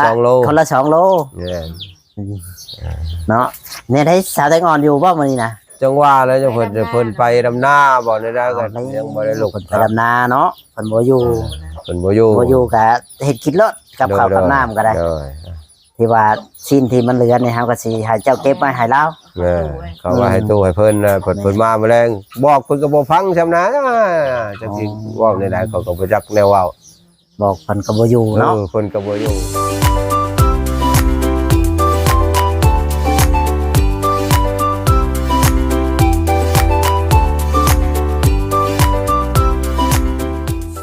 ສອງໂລ ຄົນລະສອງໂລ ແມ່ນ ເນາະ. ແນວໃດ ສາວແຕງອ່ອນຢູ່ບໍ່ມື້ນີ້ນະ? ຈັ່ງວ່າແລ້ວ ເພິ່ນ ເພິ່ນໄປດຳນາບໍ່ ແນວໃດກໍຍັງບໍ່ໄດ້ລຸກ ເພິ່ນໄປດຳນາເນາະ ເພິ່ນບໍ່ຢູ່ ເອີ ເພິ່ນບໍ່ຢູ່ ບໍ່ຢູ່ກໍເຮັດກິນໂລດ ກັບເຂົ້າກັບນ້ຳກໍໄດ້ ໂດຍ ທີ່ວ່າຊີ້ນທີ່ມັນເຫຼືອນີ້ ເຮົາກໍຊິໃຫ້ເຈົ້າເກັບໄວ້ໃຫ້ລາວ ເອີ ເຂົາວ່າໃຫ້ຕູ້ໃຫ້ເພິ່ນນະ ເພິ່ນ ເພິ່ນມາມື້ແລງ ບອກເພິ່ນກໍບໍ່ຟັງຊ້ຳນະ ຈັກຊິເວົ້າແນວໃດ ເຂົາກໍບໍ່ຈັກແນວເວົ້າ ບອກເພິ່ນກໍບໍ່ຢູ່ເນາະ ເອີ ເພິ່ນກໍບໍ່ຢູ່.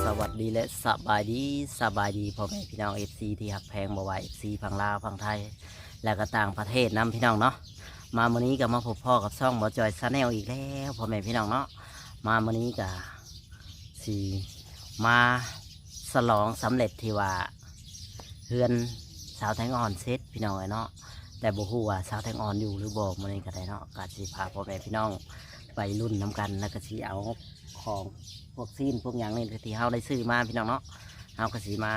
ສະບາຍດີ ແລະ ສະບາຍດີ ສະບາຍດີພໍ່ແມ່ພີ່ນ້ອງ ເອັຟຊີ ທີ່ຮັກແພງ ບໍ່ວ່າ ເອັຟຊີ ຝັ່ງລາວ ຝັ່ງໄທ ແລະ ກໍຕ່າງປະເທດນຳ ພີ່ນ້ອງເນາະ. ມາມື້ນີ້ກໍມາພົບພໍ້ກັບຊ່ອງບໍ່ຈ່ອຍ Channel ອີກແລ້ວ ພໍ່ແມ່ພີ່ນ້ອງເນາະ. ມາມື້ນີ້ກໍຊິມາສະຫຼອງສຳເລັດທີ່ວ່າເຮືອນສາວແຕງອ່ອນເສັດ ພີ່ນ້ອງເອີຍເນາະ. ແຕ່ບໍ່ຮູ້ວ່າສາວແຕງອ່ອນຢູ່ຫຼືບໍ່ ມື້ນີ້ກໍໄດ້ເນາະ. ກໍຊິພາພໍ່ແມ່ພີ່ນ້ອງໄປລຸ້ນນຳກັນ ແລ້ວກໍຊິເອົາ ຂອງພວກຊີ້ນພວກຫຍັງນີ້ທີ່ເຮົາໄດ້ຊື້ມາ ພີ່ນ້ອງເນາະ ເຮົາກໍຊິມາ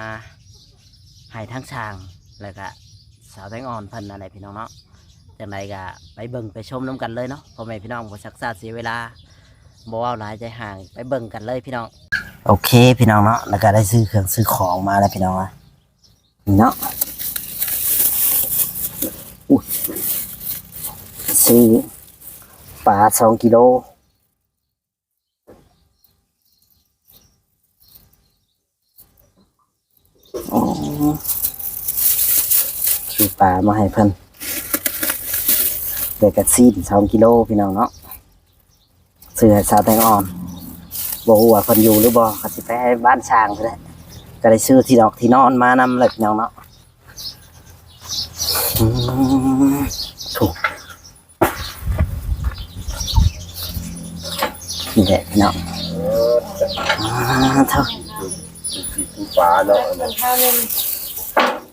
ໃຫ້ທາງຊ່າງ ແລ້ວກະສາວແຕງອ່ອນເພິ່ນນັ້ນແຫຼະ ພີ່ນ້ອງເນາະ. ຈັ່ງໃດກະໄປເບິ່ງໄປຊົມນຳກັນເລີຍເນາະ ພໍ່ແມ່ພີ່ນ້ອງ. ບໍ່ຊັກຊ້າເສຍເວລາ ບໍ່ເວົ້າຫຼາຍໃຈຫ້າງ ໄປເບິ່ງກັນເລີຍ ພີ່ນ້ອງ. ໂອເຄ ພີ່ນ້ອງເນາະ ແລ້ວກະໄດ້ຊື້ເຄື່ອງຊື້ຂອງມາແລ້ວ ພີ່ນ້ອງເອີຍ ນີ້ເນາະ. ອຸ້ຍ ຊື້ປາສອງກິໂລ ອໍ ຊື້ປາມາໃຫ້ເພິ່ນ ແລ້ວກະຊີ້ນສອງກິໂລ ພີ່ນ້ອງເນາະ. ຊື້ໃຫ້ສາວແຕງອ່ອນ ບໍ່ຮູ້ວ່າເພິ່ນຢູ່ຫຼືບໍ່ ກໍຊິໄປໃຫ້ບ້ານຊ່າງພຸ້ນແຫຼະ. ກໍໄດ້ຊື້ທີ່ນອກທີ່ນອນມານຳແຫຼະ ພີ່ນ້ອງເນາະ. ອືມ ໂທ້ ນີ້ແຫຼະພີ່ນ້ອງ ອ່າ ເທົ່າ ປາເນາະ ໄ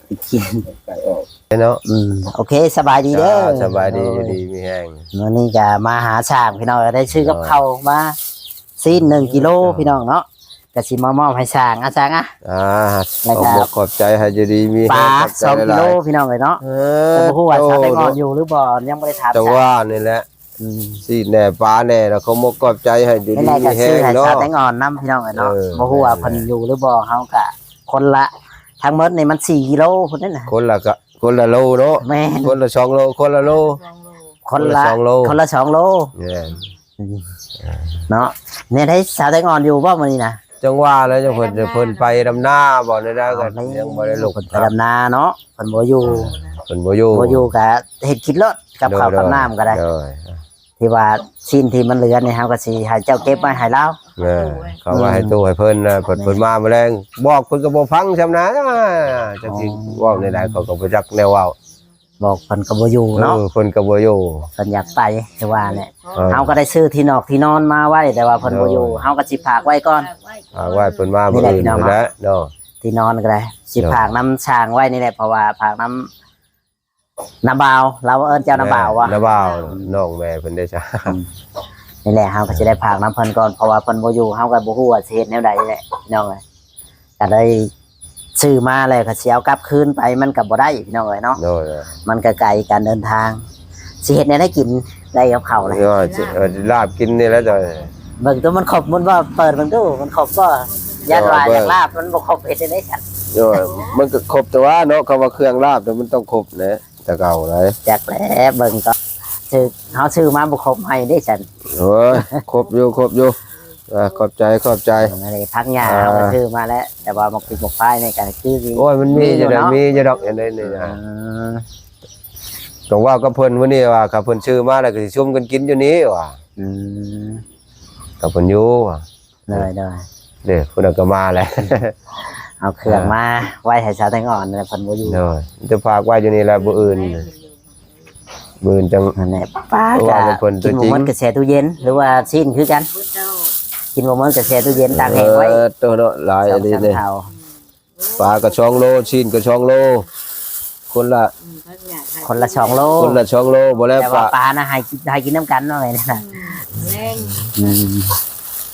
ປກິນໄກ່ອອກເນາະ. ອືມ ໂອເຄ ສະບາຍດີເດີ ສະບາຍດີ ຢູ່ດີມີແຮງ. ມື້ນີ້ກະມາຫາຊ່າງ ພີ່ນ້ອງ ໄດ້ຊື້ກັບເຂົ້າມາ ຊີ້ນໜຶ່ງກິໂລ ພີ່ນ້ອງເນາະ. ກະຊິມາມອບໃຫ້ຊ່າງ ອາ ຊ່າງອະ ອ່າ ຂອບອົກຂອບໃຈ ໃຫ້ຢູ່ດີມີແຮງ ປາສອງກິໂລ ພີ່ນ້ອງເອີຍເນາະ. ເອີ ແຕ່ບໍ່ຮູ້ວ່າສາວແຕງອ່ອນຢູ່ຫຼືບໍ່ ຍັງບໍ່ໄດ້ຖາມ ຈັ່ງວ່ານີ້ແຫຼະ ອືມ ຊີ້ນແດ່ປາແດ່ ແລ້ວຂອບອົກຂອບໃຈ ໃຫ້ຢູ່ດີມີແຮງເນາະ. ແມ່ນແຫຼະ ກໍຊື້ໃຫ້ສາວແຕງອ່ອນນຳ ພີ່ນ້ອງເອີຍເນາະ. ເອີ ບໍ່ຮູ້ວ່າເພິ່ນຢູ່ຫຼືບໍ່ ເຮົາກະຄົນລະ ທັງໝົດນີ້ມັນສີ່ກິໂລພຸ້ນນະ ຄົນລະກະ ຄົນລະໂລເນາະ. ແມ່ນ ຄົນລະສອງໂລ ຄົນລະໂລ ຄົນລະ ຄົນລະສອງໂລ ຄົນລະສອງໂລ ແມ່ນ ອືມ ເນາະ. ແນວໃດ ສາວແຕງອ່ອນຢູ່ບໍ່ມື້ນີ້ນະ? ຈັ່ງວ່າແລ້ວ ເພິ່ນ ເພິ່ນໄປດຳນາບໍ່ ແນວໃດກໍຍັງບໍ່ໄດ້ລຸກ ເພິ່ນໄປດຳນາເນາະ ເພິ່ນບໍ່ຢູ່ ເອີ ເພິ່ນບໍ່ຢູ່ ບໍ່ຢູ່ກໍເຮັດກິນໂລດ ກັບເຂົ້າກັບນ້ຳກໍໄດ້ ໂດຍ ທີ່ວ່າຊີ້ນທີ່ມັນເຫຼືອນີ້ ເຮົາກໍຊິໃຫ້ເຈົ້າເກັບໄວ້ໃຫ້ລາວ ເອີ ເຂົາວ່າໃຫ້ຕູ້ໃຫ້ເພິ່ນນະ ເພິ່ນ ເພິ່ນມາມື້ແລງ ບອກເພິ່ນກໍບໍ່ຟັງຊ້ຳນະ ຈັກຊິເວົ້າແນວໃດ ເຂົາກໍບໍ່ຈັກແນວເວົ້າ. ບອກເພິ່ນກໍບໍ່ຢູ່ເນາະ ເອີ ເພິ່ນກໍບໍ່ຢູ່ ເພິ່ນຢາກໄປຄືວ່າແຫຼະ ເອີ ເຮົາກໍໄດ້ຊື້ທີ່ນອກທີ່ນອນມາໄວ້ ແຕ່ວ່າເພິ່ນບໍ່ຢູ່ ໂດຍ ເຮົາກໍຊິຝາກໄວ້ກ່ອນ ຝາກໄວ້ເພິ່ນມາມື້ອື່ນນີ້ແຫຼະເນາະ ທີ່ນອນກໍໄດ້ ຊິ ໂດຍ ຝາກນຳຊ່າງໄວ້ນີ້ແຫຼະ ເພາະວ່າຝາກນຳນ້າບ່າວ ລາວເອີ້ນເຈົ້ານ້າບ່າວວ່າ ນ້າບ່າວ ອືມ ນ້ອງແມ່ເພິ່ນເດ້ຊະ ອືມ ນີ້ແຫຼະ ເຮົາກໍຊິໄດ້ຝາກນຳເພິ່ນກ່ອນ ເພາະວ່າເພິ່ນບໍ່ຢູ່ ເຮົາກໍບໍ່ຮູ້ວ່າຊິເຮັດແນວໃດແຫຼະ ພີ່ນ້ອງເອີຍ. ກໍໄດ້ຊື້ມາແລ້ວກໍຊິເອົາກັບຄືນໄປ ມັນກໍບໍ່ໄດ້ ພີ່ນ້ອງເອີຍເນາະ ໂດຍ ມັນກໍໄກການເດີນທາງ ຊິເຮັດແນວໃດກິນໄດ້ກັບເຂົ້ານະ ເອີ ຊິ ເອີ ລາບກິນນີ້ແຫຼະ ໂດຍ ເບິ່ງດູມັນຄົບ ມັນບໍ່ເປີດເບິ່ງດູມັນຄົບບໍ່ ຢ້ານວ່າຢາກລາບມັນບໍ່ຄົບ ເຮັດໄດ້ຊັ້ນ ໂດຍ ມັນກໍຄົບແຕ່ວ່າເນາະ ຄຳວ່າເຄື່ອງລາບມັນຕ້ອງຄົບແຫຼະ ແຕ່ເກົ່າໃດ ຈັກແຫຼະ ເບິ່ງກໍ ຊື້ ເຮົາຊື້ມາບໍ່ຄົບໃຫ້ເດ້ຊັ້ນ ໂອ້ຍ ຄົບຢູ່ ຄົບຢູ່ ອ່າ ຂອບໃຈ ຂອບໃຈ ອັນນີ້ຜັກຫຍ້າ ອ່າ ເຮົາກໍຊື້ມາແລ້ວ ແຕ່ວ່າໝາກພິກໝາກພາຍນີ້ກໍຄື ໂອ້ຍ ມັນມີຢູ່ດອກ ມີຢູ່ເນາະ ມີຢູ່ດອກ ອັນນີ້ນີ້ນະ ອືມ ຕ້ອງເວົ້າກັບເພິ່ນມື້ນີ້ວ່າ ຄັນເພິ່ນຊື້ມາແລ້ວກໍຊິຊຸມກັນກິນຢູ່ນີ້ວ່າ ອືມ ກັບເພິ່ນຢູ່ວ່າ ໂດຍ ໂດຍ ເດ້ ຜູ້ນັ້ນກໍມາແລ້ວ ເອົາເຄື່ອງມາໄວ້ໃຫ້ສາວແຕງອ່ອນ ແລ້ວເພິ່ນບໍ່ຢູ່ ໂດຍ ຈະຝາກໄວ້ຢູ່ນີ້ແຫຼະ ມື້ອື່ນ ມື້ອື່ນຈັ່ງ ນັ້ນແຫຼະ ປາກໍກິນບໍ່ໝົດກໍແຊ່ຕູ້ເຢັນ ຫຼືວ່າຊີ້ນຄືກັນ ກິນບໍ່ໝົດກໍແຊ່ຕູ້ເຢັນ ຕາກແຫ້ງໄວ້ ເອີ ໂຕເນາະ ຫຼາຍອີ່ຫຼີເດ້ ປາກໍສອງໂລ ຊີ້ນກໍສອງໂລ ຄົນລະ ອືມ ຄົນລະສອງໂລ ຄົນລະສອງໂລ ບໍ່ແລ້ວ ແຕ່ວ່າປາ ປານະໃຫ້ ໃຫ້ກິນນຳກັນເນາະ ອືມ ແມ່ນ ອືມ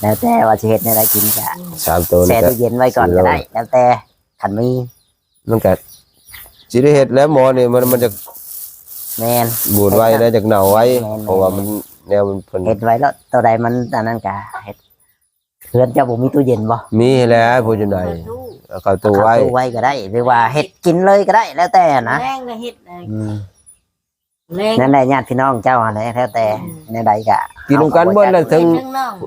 ແລ້ວແຕ່ວ່າຊິເຮັດແນວໃດກິນກະ ສາມໂຕນີ້ ແຊ່ຕູ້ເຢັນໄວ້ກ່ອນກໍໄດ້ ແລ້ວແຕ່ ຄັນມີ ມັນກະ ຊິໄດ້ເຮັດແລ້ວ ໝໍນີ້ມັນ ມັນຈະ ແມ່ນ ບູດໄວນະ ຈະເນົ່າໄວ ແມ່ນໆ ເພາະວ່າມັນແນວມັນ ເພິ່ນເຮັດໄວແລ້ວ ໂຕໃດມັນອັນນັ້ນກະເຮັດ. ເຮືອນເຈົ້າບໍ່ມີຕູ້ເຢັນບໍ່? ມີແຫຼະ ຜູ້ຢູ່ໃນ ເຂົ້າຕູ້ ເຂົ້າຕູ້ໄວ້ ເຂົ້າຕູ້ໄວ້ກໍໄດ້ ຫຼືວ່າເຮັດກິນເລີຍກໍໄດ້ ແລ້ວແຕ່ນະ ແລງລະເຮັດ ອືມ ແລງ ນັ້ນແຫຼະ ຍາດພີ່ນ້ອງເຈົ້າຫັ້ນແຫຼະ ແລ້ວແຕ່ ອືມ ແນວໃດກະ ກິນນຳກັນເບິດແຫຼະ ເຮົາກໍບໍ່ຈັກ ເຖິງ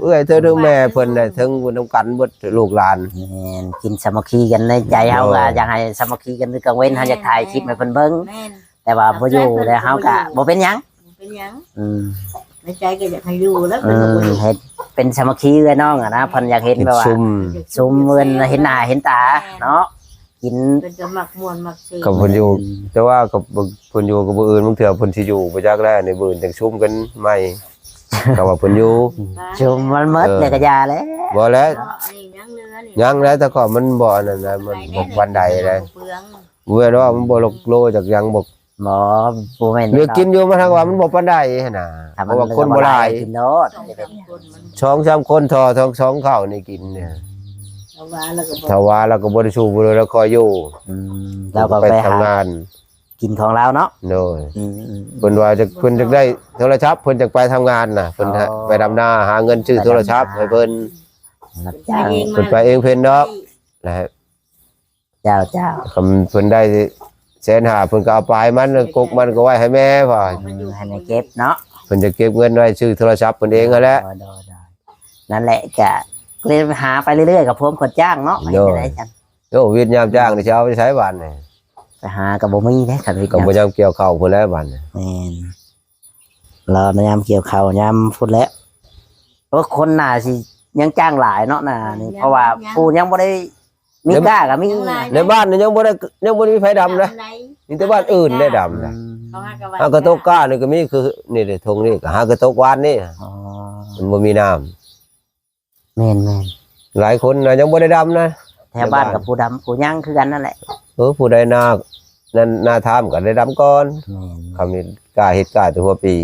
ເອື້ອຍເຖິງແມ່ເພິ່ນແຫຼະ ເຖິງນຳກັນເບິດລູກຫຼານ ແມ່ນ ກິນສາມັກຄີກັນ ໃນໃຈເຮົາກໍ ໂດຍ ຢາກໃຫ້ສາມັກຄີກັນ ຄືກາງເວັນເຮົາຢາກຖ່າຍຄລິບໃຫ້ເພິ່ນເບິ່ງ ແມ່ນ ແຕ່ວ່າບໍ່ຢູ່ແລ້ວ ເຮົາກໍບໍ່ເປັນຫຍັງ ບໍ່ເປັນຫຍັງ ອືມ ໃນໃຈກໍຢາກໃຫ້ຢູ່ແລ້ວ ອືມ ເພິ່ນກໍບໍ່ຢູ່ ເຮັດເປັນສາມັກຄີເອື້ອຍນ້ອງຫັ້ນນະ ເພິ່ນຢາກເຫັນແບບວ່າຊຸມ ຊຸມເພິ່ນເຫັນໜ້າເຫັນຕາ ແມ່ນ ເນາະ ກິນ ເພິ່ນກໍມັກມ່ວນມັກຊື່ນ ກໍເພິ່ນຢູ່ ແມ່ນ ແຕ່ວ່າກໍເພິ່ນຢູ່ກັບຜູ້ອື່ນ ບາງເທື່ອເພິ່ນຊິຢູ່ບໍ່ຈັກແລ້ວ ໃນມື້ອື່ນຈັ່ງຊຸມກັນໃໝ່ ກໍວ່າເພິ່ນຢູ່ ຊຸມມັນໝົດ ເອີ ແລ້ວກໍຢ່າແລ້ວ ບໍ່ແລ້ວ ເນາະ ອັນນີ້ຍັງເຫຼືອນີ້ ຍັງແລ້ວ ແຕ່ກໍມັນບໍ່ອັນນັ້ນນະ ມັນບໍ່ປານໃດເດ້ ບໍ່ເປືອງ ເວີນວ່າມັນບໍ່ລົກໂລຈັກຫຍັງບໍ່ ບໍ່ ບໍ່ແມ່ນ ເລືອກກິນຢູ່ ມັນຫາກວ່າມັນບໍ່ປານໃດຫັ້ນນະ ຖ້າມັນ ເພາະວ່າຄົນບໍ່ຫຼາຍ ກິນໂລດ ສອງສາມຄົນ ສອງສາມຄົນ ທໍ່ສອງ ສອງເຂົ້ານີ້ກິນເນຍ ຖ້າວ່າແລ້ວກໍບໍ່ ຖ້າວ່າແລ້ວກໍບໍ່ໄດ້ສູ້ບໍ່ໄດ້ ແລ້ວຄອຍຢູ່ ອືມ ແລ້ວກໍໄປ ໄປທຳງານ ກິນຂອງລາວເນາະ ໂດຍ ອືມໆ ເພິ່ນວ່າຈະ ເພິ່ນຢາກໄດ້ໂທລະສັບ ເພິ່ນຢາກໄປທຳງານນະ ເພິ່ນ ອໍ ໄປດຳນາ ຫາເງິນຊື້ໂທລະສັບໃຫ້ເພິ່ນ ຮັບຈ້າງ ເພິ່ນໄປເອງເພິ່ນດອກ ແລະ ເຈົ້າໆ ຄັນເພິ່ນໄດ້ແສນຫ້າ ເພິ່ນກໍເອົາປາຍມັນ ກົກມັນກໍໄວ້ໃຫ້ແມ່ວ່າ ອືມ ໃຫ້ແມ່ເກັບເນາະ ເພິ່ນຈະເກັບເງິນໄວ້ຊື້ໂທລະສັບເພິ່ນເອງຫັ້ນແຫຼະ ໂດຍໆ ນັ້ນແຫຼະ ກະເລີຍຫາໄປເລື້ອຍໆ ກັບພວມຄົນຈ້າງເນາະ ໂດຍ ເຮັດຈັ່ງໃດຊັ້ນ ໂອ້ ວຽກຍາມຈ້າງນີ້ຊິເອົາໄປໃສບາດນີ້ ໄປຫາກໍບໍ່ມີເດ້ ຄັນເຮັດ ກໍບໍ່ຍາມກ່ຽວເຂົ້າພຸ້ນແຫຼະບາດນີ້ ແມ່ນ ລໍຍາມກ່ຽວເຂົ້າຍາມພຸ້ນແຫຼະ ໂອ້ ຄົນໜ້າຊິຍັງຈ້າງຫຼາຍເນາະ ໜ້ານີ້ ເພາະວ່າຜູ້ຍັງບໍ່ໄດ້ ມີກ້າກໍມີ ໃນບ້ານນີ້ຍັງບໍ່ໄດ້ ຍັງບໍ່ໄດ້ມີໃຜດຳເດ້ ມີແຕ່ບ້ານອື່ນໄດ້ດຳນະ ອືມ ຫາກະຕົກກ້ານີ້ກໍມີ ຄືນີ້ເດ້ ທົ່ງນີ້ກໍຫາກະຕົກວານນີ້ ອໍ ມັນບໍ່ມີນ້ຳ ແມ່ນໆ ຫຼາຍຄົນນະຍັງບໍ່ໄດ້ດຳນະ ແຖວບ້ານກໍຜູ້ດຳຜູ້ຍັງຄືກັນນັ້ນແຫຼະ ເອີ ຜູ້ໃດນາ ນັ້ນນາທາມກໍໄດ້ດຳກ່ອນ ແມ່ນ ເຂົາມີກ້າເຮັດກ້າແຕ່ຫົວປີ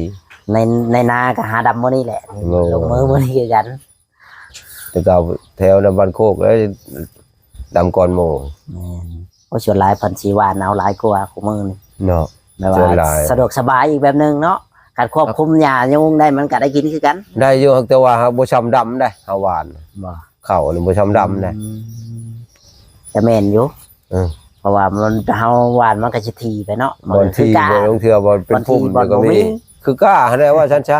ໃນ ໃນນາກໍຫາດຳມື້ນີ້ແຫຼະ ໂອ້ ລົງມືມື້ນີ້ຄືກັນ ແຕ່ເກົ່າແຖວນຳບ້ານໂຄກເດ້ ດຳກ່ອນໝູ່ ແມ່ນ ໂອ້ ສ່ວນຫຼາຍເພິ່ນຊິຫວ່ານເອົາຫຼາຍກວ່າຄູ່ມື້ນີ້ເນາະ ແບບວ່າສະດວກສະບາຍອີກແບບໜຶ່ງເນາະ ການຄວບຄຸມຫຍ້າຍຸງໄດ້ ມັນກໍໄດ້ກິນຄືກັນ ໄດ້ຢູ່ ແຕ່ວ່າຫາກບໍ່ຊ່ຳດຳໄດ໋ ເຮົາຫວ່ານ ບໍ່ ເຂົ້ານີ້ບໍ່ຊ່ຳດຳໄດ໋ ອືມ ກໍແມ່ນຢູ່ ເອີ ເພາະວ່າມັນ ເຮົາຫວ່ານມັນກໍຊິຖີ່ໄປເນາະ ບໍ່ຖີ່ ບາງເທື່ອບໍ່ເປັນ ບໍ່ ພຸ້ມ ບໍ່ ກໍມີ ບໍ່ມີ ຄືກ້າຫັ້ນແຫຼະ ວ່າຊັ້ນຊະ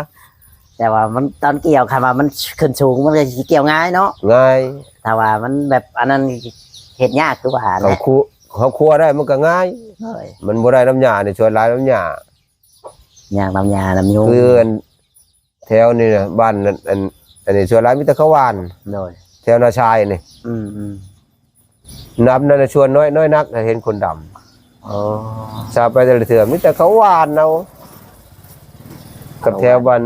ແຕ່ວ່າມັນຕອນກ່ຽວ ຄັນວ່າມັນຂຶ້ນສູງ ມັນກໍຊິກ່ຽວງ່າຍເນາະ ງ່າຍ ຖ້າວ່າມັນແບບອັນນັ້ນ ເຮັດຍາກຄືວ່າແຫຼະ ເຮົາຄົວ ເຮົາຄົວໄດ້ມັນກໍງ່າຍ ໂດຍ ມັນບໍ່ໄດ້ນຳຫຍ້ານີ້ ສ່ວນຫຼາຍນຳຫຍ້າ ຍາກນຳຫຍ້ານຳຍຸງ ຄືອັນ ແຖວນີ້ນະ ບ້ານອັນ ອັນ ອັນນີ້ສ່ວນຫຼາຍມີແຕ່ເຂົ້າຫວ່ານ ໂດຍ ແຖວນາຊາຍນີ້ ອືມໆ ນຳນັ້ນນະ ສ່ວນນ້ອຍ ນ້ອຍນັກ ເຫັນຄົນດຳ ອໍ ຊາວໄປແຕ່ລະເທື່ອ ມີແຕ່ເຂົ້າຫວ່ານເອົາ ກັບແຖວບ້ານ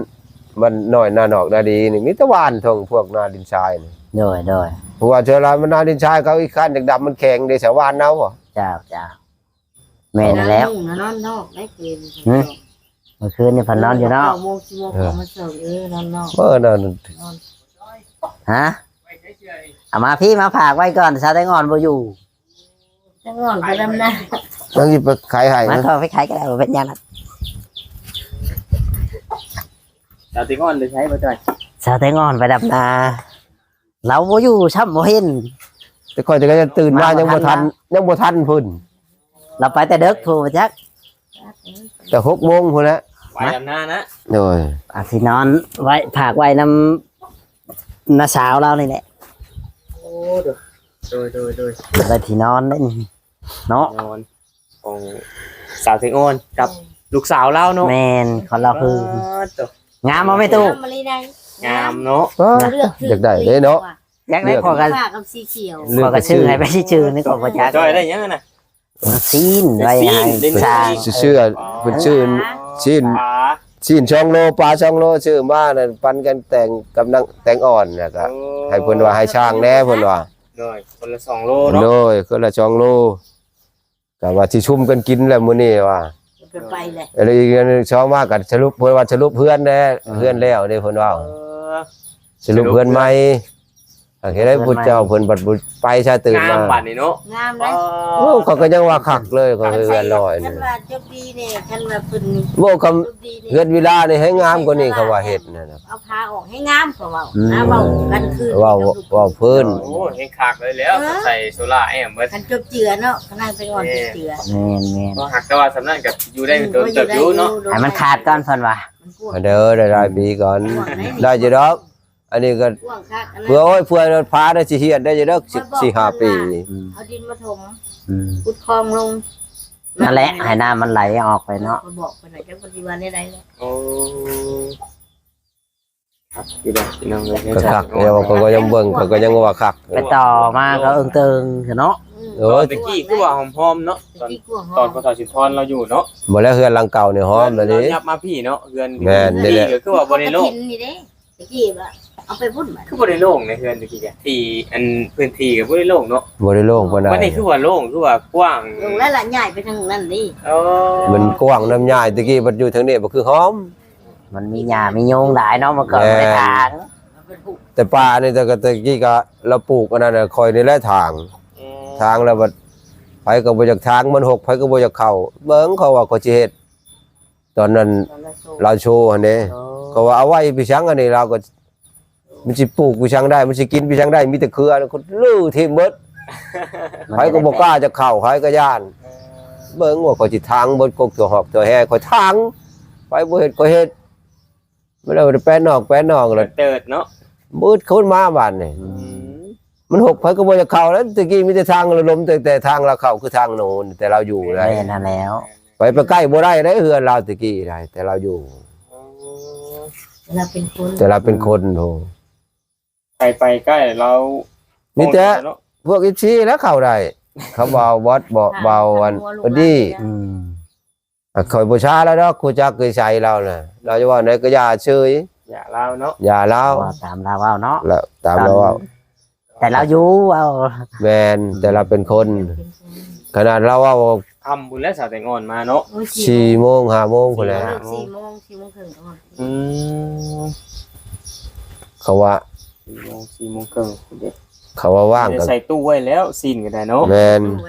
ບ້ານນ້ອຍນານອກນາດີນີ້ ມີແຕ່ຫວ່ານ ທົ່ງພວກນາດິນຊາຍນີ້ ໂດຍໆ ເພາະວ່າສ່ວນຫຼາຍມັນນາດິນຊາຍ ເຂົາອີກຄັນຈັກດຳ ມັນແຂງເດ້ ຊາວຫວ່ານເອົາ ເຈົ້າໆ ແມ່ນແລ້ວ ນອນນອກໄດ້ຄືນ ຫຶ ມື້ຄືນນີ້ພັນນອນຢູ່ນອກ ເກົ້າໂມງ ສິບໂມງ ເອີ ເອົາມາສົ່ງ ເອີ ນອນນອກ ເອີ ນອນ ນອນ ຮະ ເອົາມາພີ້ ມາຝາກໄວ້ກ່ອນ ສາວແຕງອ່ອນບໍ່ຢູ່ ແຕງອ່ອນໄປດຳນາ ຕ້ອງຊິໄປຂາຍໃຫ້ ມາ ເອົາໄປຂາຍກໍໄດ້ ບໍ່ເປັນຫຍັງ ສາວແຕງອ່ອນໄປໃສບໍ່ຈ້ອຍ ສາວແຕງອ່ອນໄປດຳນາ ລາວບໍ່ຢູ່ຊ້ຳ ບໍ່ເຫັນ ແຕ່ຂ້ອຍແຕ່ກໍຍັງຕື່ນມາ ມາ ຍັງບໍ່ທັນ ຍັງບໍ່ທັນພຸ້ນ ລາວໄປແຕ່ເດິກພຸ້ນ ບໍ່ຈັກ ແຕ່ຫົກໂມງພຸ້ນແຫຼະ ໄປດຳນານະ ໂດຍ ອາ ຊິນອນໄວ້ ຝາກໄວ້ນຳນ້າສາວລາວນີ້ແຫຼະ ໂອ້ ໂດຍ ໂດຍ ໂດຍ ໂດຍ ໄດ້ທີ່ນອນເດ້ນີ້ເນາະ ນອນ ຂອງສາວແຕງອ່ອນກັບລູກສາວລາວເນາະ ແມ່ນ ຄົນລາວຄື ອໍ ໂຕ ງາມບໍ່ແມ່ຕູ້ ງາມມາລີໄດ ງາມເນາະ ເລືອກຖືກ ຢາກໄດ້ເດ້ເນາະ ຢາກໄດ້ ເລືອກ ຂ້ອຍກໍ ຟ້າກັບສີຂຽວ ຂ້ອຍກໍຊື້ໃຫ້ໄປຊື່ໆ ນີ້ກໍບໍ່ຈັກ ຈ້ອຍໄດ້ຫຍັງນະ ຊີ້ນໄວ້ໃຫ້ ຊີ້ນ ສ້າງ ຊິຊື້ ເພິ່ນຊື້ຊີ້ນ ປາ ຊີ້ນສອງໂລ ປາສອງໂລ ຊື້ມານັ້ນ ປັນກັນແຕງກັບນາງແຕງອ່ອນ ແລ້ວກໍ ໂອ້ ໃຫ້ເພິ່ນວ່າໃຫ້ຊ່າງແດ່ ເພິ່ນວ່າ ໂດຍ ຄົນລະສອງໂລເນາະ ໂດຍ ຄົນລະສອງໂລ ກໍວ່າຊິຊຸມກັນກິນແຫຼະມື້ນີ້ວ່າ ກໍໄປແຫຼະ ແລ້ວອີກອັນໜຶ່ງ ສອງມາກໍສະຫຼຸບ ເພິ່ນວ່າສະຫຼຸບເຮືອນແດ່ ເອີ ເຮືອນແລ້ວເດ້ເພິ່ນເວົ້າ ເອີ ສະຫຼຸບເຮືອນໃໝ່ ເຮັດໃຫ້ຜູ້ເຈົ້າເພິ່ນບັດບໍ່ໄປຊະຕື່ນມາ ງາມບັດນີ້ເນາະ ງາມເດ້. ໂອ້ ເຂົາກໍຍັງວ່າຄັກເລີຍ ເຂົາເຮືອນລອຍ ຄັນວ່າຈົບດີນີ້ ຄັນວ່າເພິ່ນ ໂອ້ ຄຳ ຈົບດີນີ້ ເຮືອນວິລານີ້ໃຫ້ງາມກວ່ານີ້ ເຂົາວ່າເຮັດນັ້ນນະ ເອົາຜ້າອອກໃຫ້ງາມ ເຂົາເວົ້າ ອືມ ຫາເວົ້າກັນຄືນ ເວົ້າ ເວົ້າພື້ນ ໂອ້ ເຮັດຄັກເລີຍແລ້ວ ເອີ ໃສ່ໂຊລາແອມເບິດ ຄັນຈົບເຈື່ອເນາະ ຄັນນາງໄປອ່ອນເຈື່ອ ແມ່ນໆ ບໍ່ຮັກ ແຕ່ວ່າສ່ຳນັ້ນກໍຢູ່ໄດ້ ອືມ ດົນເຕີບຢູ່ເນາະ ໃຫ້ມັນຂາດກ່ອນເພິ່ນວ່າ ມັນກວ້າງ ເດີ ໄດ້ຫຼາຍປີກ່ອນ ກວ້າງໄດ໋ ໄດ້ຢູ່ດອກ. ອັນນີ້ກໍ ກວ້າງຄັກ ເພື່ອ ໂອ້ຍ ເພື່ອພາໄດ້ຊິຮຽນໄດ້ຢູ່ດອກ ສີ່ຫ້າປີ ອືມ ເອົາດິນມາຖົມ ອືມ ຂຸດຄອງລົງ ນັ້ນແຫຼະ ໃຫ້ນ້ຳມັນໄຫຼອອກໄປເນາະ ຂ້ອຍບອກເພິ່ນແລ້ວ ຈັກເພິ່ນຊິວ່າແນວໃດແຫຼະ ໂອ້ ຄັກຢູ່ດອກພີ່ນ້ອງເອີຍ ກໍຄັກ ເອີ ເຂົາກໍຍັງເບິ່ງ ເຂົາກໍຍັງວ່າຄັກ ໄປຕໍ່ມາກໍເອີງເຕີງເນາະ ອືມ ເອີ ຕອນຕະກີ້ຄືວ່າຫອມໆເນາະ ຕອນ ຕະກີ້ຄືວ່າຫອມ ຕອນພໍ່ເຖົ້າສຸນທອນລາວຢູ່ເນາະ ບໍ່ແລ້ວເຮືອນຫຼັງເກົ່ານີ້ຫອມແລ້ວນີ້ ລາວຍັບມາພີ້ເນາະ ເຮືອນ ແມ່ນ ນີ້ກໍຄືວ່າບໍ່ໄດ້ໂລ່ງ ນີ້ເດ້ ຕະກີ້ວ່າເອົາໄປພຸ້ນ ຄືບໍ່ໄດ້ໂລ່ງໃນເຮືອນຕະກີ້ ທີ່ອັນພື້ນທີ່ກໍບໍ່ໄດ້ໂລ່ງເນາະ ບໍ່ໄດ້ໂລ່ງປານໃດ ບັດນີ້ຄືວ່າໂລ່ງ ຄືວ່າກວ້າງ ໂລ່ງແລ້ວລະ ຍ້າຍໄປທາງນັ້ນເດ້ ເອີ ມັນກວ້າງນຳ ຍ້າຍ ຕະກີ້ບັດຢູ່ທາງນີ້ບໍ່ຄືຫອມ ມັນມີຫຍ້າມີຍຸງຫຼາຍເນາະ ເມື່ອກ່ອນ ແມ່ນ ບໍ່ໄດ້ຖາງ ແຕ່ປ່ານີ້ ແຕ່ ແຕ່ຕະກີ້ກໍລາວປູກອັນນັ້ນນະ ຂ້ອຍນີ້ແຫຼະຖາງ ອືມ ຖາງແລ້ວບັດໃຜກໍບໍ່ຢາກຖາງ ມັນຮົກ ໃຜກໍບໍ່ຢາກເຂົ້າ ເບິ່ງ ເຂົາວ່າເຂົາຊິເຮັດ ຕອນນັ້ນ ຕອນລາວໂຊ ລາວໂຊຫັ້ນເດ້ ໂອ້ ເຂົາວ່າເອົາໄວ້ໄປສັງ ອັນນີ້ລາວກໍ ມັນຊິປູກໄປສັງໄດ້ ມັນຊິກິນໄປສັງໄດ້ ມີແຕ່ເຄືອ ກໍຮື້ຖິ້ມເບິດ ໃຜກໍບໍ່ກ້າຈະເຂົ້າ ໃຜກໍຢ້ານ ເອີ ເບິ່ງວ່າຂ້ອຍຊິຖາງເບິດກົກຕົວຮອກຕົວແຮ່ ຂ້ອຍຖາງ ໃຜບໍ່ເຮັດ ຂ້ອຍເຮັດ ມັນເອົາແປນອອກແປນອອກແລ້ວ ເຕີດເນາະ ບຶດຄົນມາບາດນີ້ ອືມ ມັນຫົກ ໃຜກໍບໍ່ຢາກເຂົ້າແລ້ວ ແຕ່ກີ້ມີແຕ່ທາງລະລົມ ແຕ່ ແຕ່ທາງລາວເຂົ້າຄືທາງໂນນ ແຕ່ລາວຢູ່ໄດ້ ແມ່ນຫັ້ນແລ້ວ ໄປ ໄປໃກ້ບໍ່ໄດ້ເດ້ ເຮືອນລາວແຕ່ກີ້ໄດ້ ແຕ່ລາວຢູ່ ອໍ ແຕ່ລາວເປັນຄົນ ແຕ່ລາວເປັນຄົນ ໂອ້ ໃຜໄປໃກ້ລາວ ມີແຕ່ ໂອ້ຍ ເນາະ ພວກເອັຟຊີແຫຼະເຂົ້າໄດ້ ເຂົາເວົ້າ ບອດ ເວົ້າ ເວົ້າອັນ ເອີ ດີ ອືມ ຂ້ອຍບໍ່ຊ້າລາວດອກ ຮູ້ຈັກນິໄສລາວນະ ລາວຈະເວົ້າແນວໃດກໍຢ່າເຊີຍ ຢ່າລາວເນາະ ຢ່າລາວ ເວົ້າຕາມລາວເວົ້າເນາະ ແລ້ວຕາມລາວເວົ້າ ແຕ່ລາວຢູ່ເວົ້າ ແມ່ນ ແຕ່ລາວເປັນຄົນ ຂະໜາດລາວເວົ້າ ຄ່ຳພຸ້ນແຫຼະ ສາວແຕງອ່ອນມາເນາະ ໂອ້ຍ ສີ່ ສີ່ໂມງ ໂມງ ຫ້າໂມງພຸ້ນແຫຼະ ສີ່ໂມງ ສີ່ໂມງເຄິ່ງ ອືມ ເຂົາວ່າ ສີ່ໂມງ ສີ່ໂມງເຄິ່ງພຸ້ນເດ້ ເຂົາວ່າວ່າງ ໃສ່ຕູ້ໄວ້ແລ້ວ ຊີ້ນກໍໄດ້ເນາະ ແມ່ນ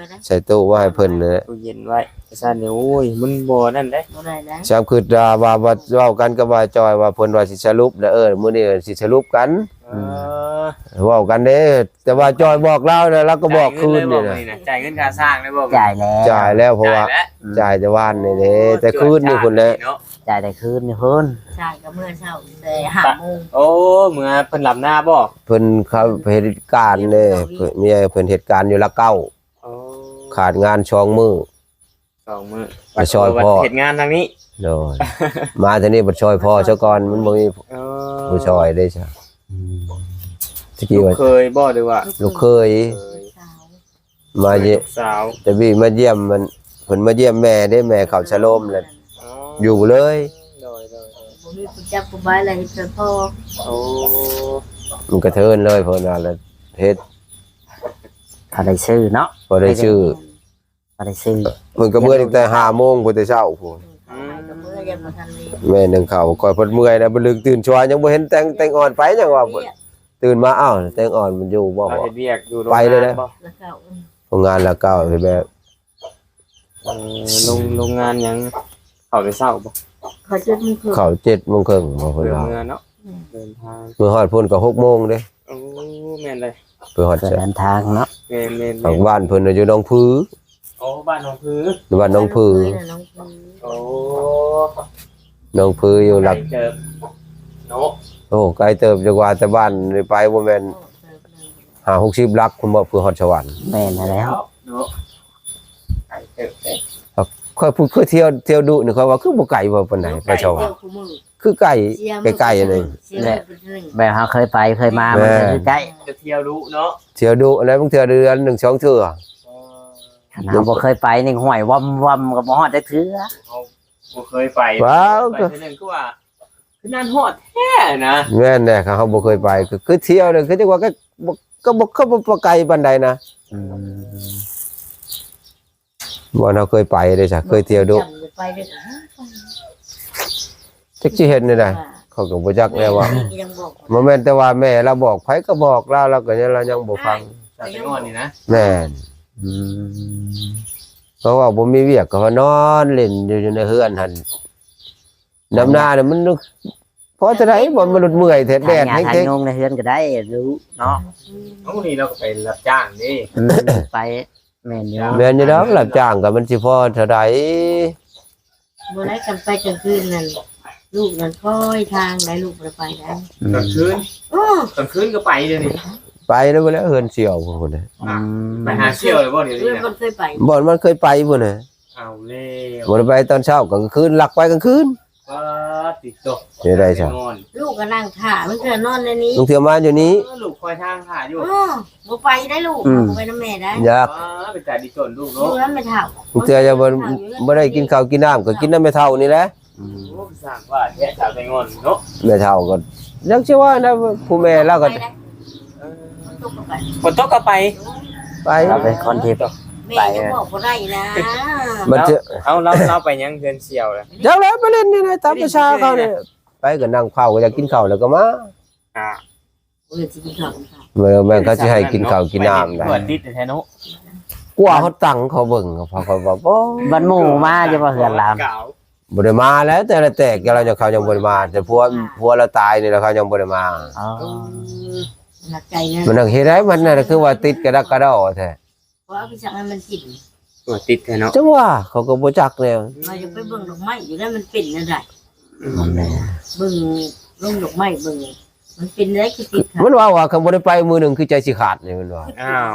ໃສ່ຕູ້ໄວ້ໃຫ້ເພິ່ນແຫຼະ ຕູ້ເຢັນໄວ້ ຊັ້ນນີ້ ໂອ້ຍ ມັນບໍ່ນັ້ນເດ້ ບໍ່ໄດ້ນະ ຊ້ຳຄິດວ່າ ວ່າ ວ່າເວົ້າກັນກັບບ່າວຈອຍວ່າ ເພິ່ນວ່າຊິສະຫຼຸບນະ ເອີ ມື້ນີ້ຊິສະຫຼຸບກັນ ເອີ ເວົ້າກັນເດ້ ແຕ່ວ່າຈອຍບອກລາວນະ ລາວກໍບອກຄືນນີ້ນະ ຈ່າຍເງິນເລີຍບໍ່ມື້ນີ້ນະ ຈ່າຍເງິນຄ່າສ້າງໄດ້ບໍ່ ຈ່າຍແລ້ວ ຈ່າຍແລ້ວ ເພາະວ່າ ຈ່າຍແລ້ວ ອືມ ຈ່າຍແຕ່ວານນີ້ເດ້ ອໍ ແຕ່ຄືນນີ້ພຸ້ນແຫຼະ ຈ່າຍແຕ່ຄືນນີ້ພຸ້ນ ຈ່າຍກໍເມື່ອເຊົ້າແຕ່ຫ້າໂມງ ໂອ້ ເມື່ອເພິ່ນລຳນາບໍ່ ເພິ່ນເຂົ້າເຮັດການເດ້ ເມຍເພິ່ນເຮັດການຢູ່ລາເກົ້າ ອໍ ຂາດງານສອງມື້ ສອງມື້ ໄປຊ່ອຍພໍ່ ເຮັດງານທາງນີ້ ໂດຍ ມາທາງນີ້ບັດຊ່ອຍພໍ່ຊະກ່ອນ ມັນບໍ່ມີ ອໍ ຜູ້ຊ່ອຍເດ້ຊະ ອືມ ຕະກີ້ວ່າ ລູກເຂີຍບໍ່ ຫຼືວ່າ ລູກເຂີຍ ລູກເຂີຍ ສາວ ມາຢ້ຽມ ສາວ ຕະບີມາຢ້ຽມ ມັນ ເພິ່ນມາຢ້ຽມແມ່ເດ້ ແມ່ເຂົ້າສະໂລມແລ້ວ ອໍ ຢູ່ເລີຍ ໂດຍໆໆ ບໍ່ມີຜູ້ຈັບຜູ້ບາຍແລ້ວເຮັດຊ່ອຍພໍ່ ໂອ້ ມັນກະເທີນເລີຍ ເພິ່ນວ່າແລ້ວເຮັດ ພໍໄດ້ຊື້ເນາະ ພໍໄດ້ຊື້ ບໍ່ໄດ້ຊື້ ເພິ່ນກໍເມືອຕັ້ງແຕ່ຫ້າໂມງພຸ້ນ ແຕ່ເຊົ້າພຸ້ນ ອືມ ແມ່ໜຶ້ງເຂົ້າ ຂ້ອຍເພິ່ນເມື່ອຍນະ ບຶດຕື່ນຊວາ ຍັງບໍ່ເຫັນແຕງ ແຕງອ່ອນໄປ ຍັງວ່າຕື່ນມາ ອ້າວ ແຕງອ່ອນມັນຢູ່ບໍ່ ເຮັດວຽກຢູ່ໂຮງງານບໍ່ ໂຮງງານລາວເກົ່າ ເຮັດແບບ ເອີ ໂຮງ ໂຮງງານຫຍັງ ເຂົ້າແຕ່ເຊົ້າບໍ່ ເຂົ້າເຈັດໂມງເຄິ່ງ ເຂົ້າເຈັດໂມງເຄິ່ງບໍ່ ເພິ່ນວ່າ ເມື່ອເນາະ ອືມ ເດີນທາງ ເມື່ອຮອດພຸ້ນກໍຫົກໂມງເດ້ ໂອ້ ແມ່ນເລີຍ ໄປຮອດ ເດີນທາງເນາະ ແມ່ນໆໆ ບ້ານເພິ່ນຢູ່ໜອງຜື ໂອ້ ບ້ານໜອງຜື ບ້ານໜອງຜື ໂອ້ ໜອງຜືຢູ່ຫຼັກ ໄກເຕີບເນາະ ໂອ້ ໄກເຕີບ ຈັກວ່າແຕ່ບ້ານນີ້ໄປບໍ່ແມ່ນຫ້າຫົກສິບຫຼັກພຸ້ນບໍ່ ເພື່ອຮອດສະຫວັນ ແມ່ນແລ້ວເນາະ ໄກເຕີບເດ້ ຂ້ອຍຜູ້ ຄືທ່ຽວ ທ່ຽວດຸນີ້ ຂ້ອຍວ່າຄືບໍ່ໄກບໍ່ປານໃດ ໄປສະຫວັນ ຄືໃກ້ ໃກ້ໆ ໜຶ່ງ ແບບເຮົາເຄີຍໄປເຄີຍມາ ມັນກໍຄືໃກ້ ຈະທ່ຽວດຸເນາະ ທ່ຽວດຸແລ້ວ ບາງເທື່ອເດືອນໜຶ່ງສອງເທື່ອ ຄັນເຮົາບໍ່ເຄີຍໄປນີ້ ຫ້ວຍ ວຳໆ ກໍບໍ່ຮອດຈັກເທື່ອ ເຮົາບໍ່ເຄີຍໄປ ໄປເທື່ອໜຶ່ງຄືວ່າ ຄືນັ້ນຮອດແທ້ນະ ແມ່ນແຫຼະ ຄັນເຮົາບໍ່ເຄີຍໄປ ກໍຄືທ່ຽວເດ້ ຄືຈັງວ່າ ກໍບໍ່ ກໍບໍ່ ກໍບໍ່ໄກປານໃດນະ ອືມ ບ່ອນເຮົາເຄີຍໄປເດ້ຊະ ເຄີຍທ່ຽວດຸ ໄປເດ້ ຈັກຊິເຮັດແນວໃດ ເຂົາກໍບໍ່ຈັກແລ້ວວ່າ ຍັງບອກ ບໍ່ແມ່ນແຕ່ວ່າແມ່ລາວບອກ ໃຜກໍບອກລາວ ລາວກໍຍັງ ລາວຍັງບໍ່ຟັງ. ສາວແຕງອ່ອນນີ້ນະ? ແມ່ນ. ອືມ ເພາະວ່າບໍ່ມີວຽກ ກໍມານອນຫຼິ້ນຢູ່ ຢູ່ໃນເຮືອນຫັ້ນ. ດຳນານີ້ມັນພໍເທົ່າໃດ ບໍ່ ມັນເມື່ອຍແທ້ ແດດແຮງ ຫາຍຸງໃນເຮືອນກໍໄດ້ ເນາະ. ເອົາ ນີ້ລາວກໍໄປຮັບຈ້າງເດ້. ອືມ ໄປ ແມ່ນຢູ່ ແມ່ນຢູ່ດອກ ຮັບຈ້າງກໍມັນຊິພໍເທົ່າໃດ. ບໍ່ໄດ້ ຄັນໄປກາງຄືນນັ້ນ ລູກນັ້ນຄອຍທາງໄດ໋ ລູກບໍ່ໄດ້ໄປໄດ໋. ອືມ ກາງຄືນ? ເອີ ກາງຄືນກໍໄປເດນີ້. ໄປແລ້ວ ໄປແລ້ວ ເຮືອນສ່ຽວພຸ້ນນະ. ອືມ ໄປຫາສ່ຽວເລີຍບໍ່ດຽວນີ້ນະ? ບໍ່ ມັນເຄີຍໄປພຸ້ນນະ. ເອົາແລ້ວ ບໍ່ໄດ້ໄປຕອນເຊົ້າ ກາງຄືນ ລັກໄປກາງຄືນ. ປາດຕິໂຕ ເຮັດໄດ້ຊະ. ລູກກໍນັ່ງຖ້າ ບາງເທື່ອນອນໃນນີ້ ບາງເທື່ອມາຢູ່ນີ້. ເອີ ລູກຄອຍທາງຖ້າຢູ່. ເອີ ບໍ່ໄປໄດ໋ລູກ. ອືມ ບໍ່ໄປນຳແມ່ໄດ໋. ຢາກ ປາດ ເປັນຕາດີຕົນລູກເນາະ. ຢູ່ນຳແມ່ເຖົ້າ ບາງເທື່ອຍັງບໍ່ ບໍ່ໄດ້ກິນເຂົ້າກິນນ້ຳ ກໍກິນນຳແມ່ເຖົ້ານີ້ແຫຼະ. ອືມ ໂອ້ ສ້າງວ່າແທ້ສາວໄຊງອນເນາະ. ແມ່ເຖົ້າກໍ ຈັກຊິວ່ານະ ຜູ້ແມ່ລາວກໍ ໄປໄດ໋. ເອີ ຝົນຕົກກໍໄປ ຝົນຕົກກໍໄປ. ໄປ ລາວເປັນຄົນທີ່ ແມ່ຍັງບອກບໍ່ໄດ້ນະ. ມັນຈະ ເອົາ ລາວ ລາວໄປຫຍັງເຮືອນສ່ຽວລະ? ຈັກແລ້ວ ໄປຫຼິ້ນຢູ່ໃນຕາມພາສາເຂົານີ້. ໄປກໍນັ່ງເຝົ້າ ກໍຢາກກິນເຂົ້າແລ້ວກໍມາ. ອ່າ ເອີ ຊິກິນເຂົ້າ ກິນເຂົ້າ. ແມ່ນ ແມ່ນເຂົາຊິໃຫ້ກິນເຂົ້າກິນນ້ຳໄດ໋. ຕົວະຕິດແທ້ເນາະ. ກວ່າເຮົາຕັ້ງເຂົາເບິ່ງ ເຂົາ ເຂົາວ່າບໍ່ ບັດໝູ່ມາຢູ່ບໍ່ເຮືອນລາວ? ບໍ່ໄດ້ມາແລ້ວ ແຕ່ລະແຕກ ແຕ່ລະເຂົາຍັງບໍ່ໄດ້ມາ ແຕ່ຜົວ ອ່າ ຜົວລາວຕາຍນີ້ລະເຂົາຍັງບໍ່ໄດ້ມາ. ອໍ ເອີ ໜັກໃຈນະ. ມັນໜັກເຮັດໃດ໋ ມັນນັ້ນຄືວ່າຕິດກະດັກກະດໍແທ້. ບໍ່ເອົາໄປສັ່ງໃຫ້ມັນກິນ ຕົວະຕິດແທ້ເນາະ. ຈັ່ງວ່າເຂົາກໍບໍ່ຈັກແລ້ວ. ວ່າຢາກໄປເບິ່ງດອກໄມ້ຢູ່ແລ້ວ ມັນເປັນແນວໃດ? ອືມ ແມ່ນ ເບິ່ງລົງດອກໄມ້ເບິ່ງ ມັນເປັນແນວໃດຄືຕິດ. ມັນວ່າ ວ່າຄັນບໍ່ໄດ້ໄປມື້ໜຶ່ງຄືໃຈຊິຂາດນີ້ ມັນວ່າ. ອ້າວ